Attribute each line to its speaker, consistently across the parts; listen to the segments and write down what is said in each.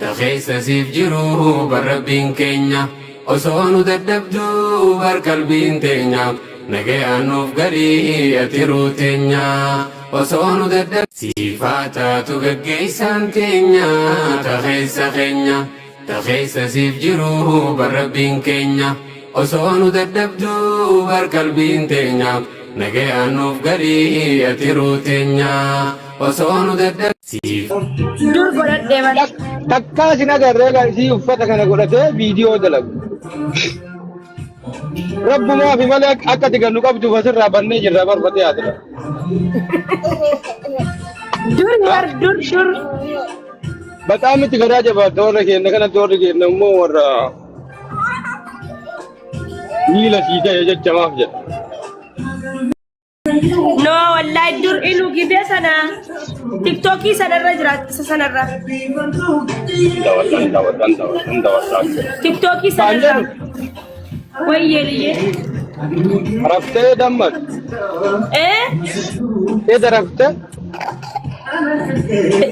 Speaker 1: Ta keessa siif jiru bar Rabbiin keenya. Osoo nu dadhabduu bar qalbiin teenya. Nagayaan nuuf galii ati ruu teenya. Osoo nu dadhab. Siif haa taatu gaggeessaan teenya ta keessa keenya. Ta keessa siif jiru bar Rabbiin keenya. Osoo nu dadhabduu bar qalbiin teenya. Nagayaan nuuf galii ati ruu teenya. Osoo nu dadhab. Siif.
Speaker 2: Dur godhadhee bar.
Speaker 3: Takkaa sin agarree kan isii uffata kana godhatee viidiyoo dalagu. Rabbumaa fi malee akka ati gannu qabduuf asirraa bannee jirra barbatee haasira.
Speaker 2: Dur bar dur dur.
Speaker 3: Bataam itti garaa jabaata warra keenya kanatti warri keenya immoo warra miila sii ta'e jecha maaf jedha.
Speaker 2: No wallahi dur inu gidee sana tiktookii sanarra jira isa sanarra.
Speaker 3: Daawwadhaan daawwadhaan daawwadhaan daawwadhaan.
Speaker 2: Tiktookii
Speaker 3: Kaan
Speaker 2: sanarra.
Speaker 3: jedhu
Speaker 2: Wayyee liyyee.
Speaker 3: raftee dammaqe.
Speaker 2: Eh?
Speaker 3: Eda raftee.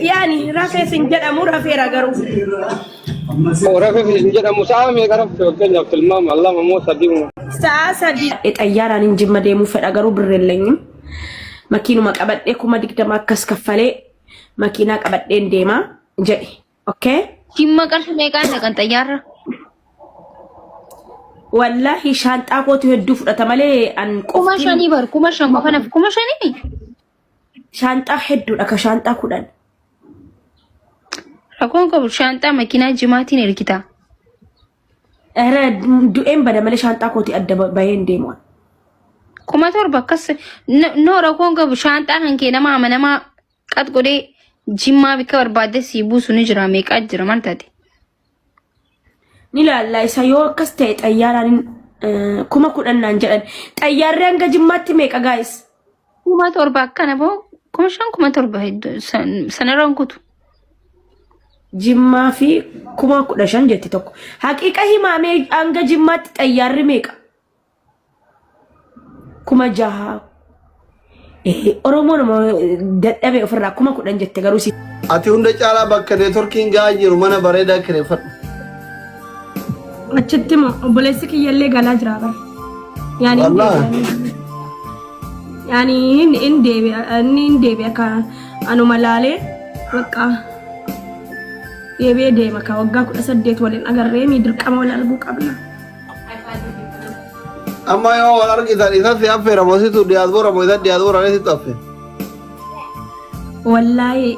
Speaker 2: Yaani rafees hin jedhamu rafeera garuu.
Speaker 3: Rafe hin jedhamu sa'a meeqa rafte fakkeenyaaf tilmaama lama moo sadii moo.
Speaker 2: Sa'a 3. Xayyaaraan hin jimma deemuu fedha garuu birri hin Makiinuma qabadhee 20,000 akkas kaffalee makiinaa qabadheen deema jedhe. Okay?
Speaker 4: Jimma qarshii meeqaan dhaqan xayyaarra?
Speaker 2: Wallaahi shaanxaa kootu hedduu fudhata malee an
Speaker 4: Kuma
Speaker 2: qoftiin
Speaker 4: shanii bar 5,000 qofa naaf 5,000mi?
Speaker 2: Shaanxaa hedduudha ka shaanxaa 10.
Speaker 4: Rakkoon qabu shaanxaa makiinaa jimaatiin ergita.
Speaker 2: Era du'een bada malee shaanxaa kooti adda bahee hin deemu.
Speaker 4: 7,000 akkas no rakkoon qabu shaanxaa kan kee nama amanamaa qat godhee jimmaa bikka barbaadde sii buusu ni jira meeqaa jira maal taate.
Speaker 2: Ni laalla isa yoo akkas ta'e xayyaaraan 10,000 naan jedhan. Xayyaarri hanga jimmaatti meeqa gaayis?
Speaker 4: 7,000 akkana boo 5,000 7,000 hedduu sanarraan kutu.
Speaker 2: Jimmaa fi 15,000 jetti tokko. Haqiiqa himaamee hanga jimmaatti xayyaarri meeqa? 6,000. Oromoon dadhabe ofirraa 10,000 jette garuu si.
Speaker 5: Ati hunda caalaa bakka neetworkiin gahaa jiru mana bareedaa kireeffadhu.
Speaker 2: Achitti moo obboleessi kiyyallee galaa jira bara. Yaani hin
Speaker 5: Wallaahi.
Speaker 2: deebi'a. Yaani hin deebi'a inni hin deebi'a ka anuma laalee bakka deebi'ee deema ka waggaa 18 waliin agarree mi dirqama wal arguu qabna.
Speaker 5: Amma yoo wal argitan isa si affeera moo situ diyaasboora moo isa diyaasboora ni situ affeera.
Speaker 2: Wallaahi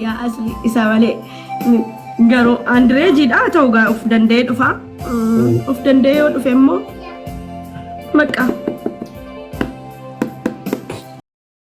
Speaker 2: yaa asli isa malee garuu Andireejiidha haa ta'u gaa of danda'ee dhufa. Of danda'ee yoo dhufe immoo bakka.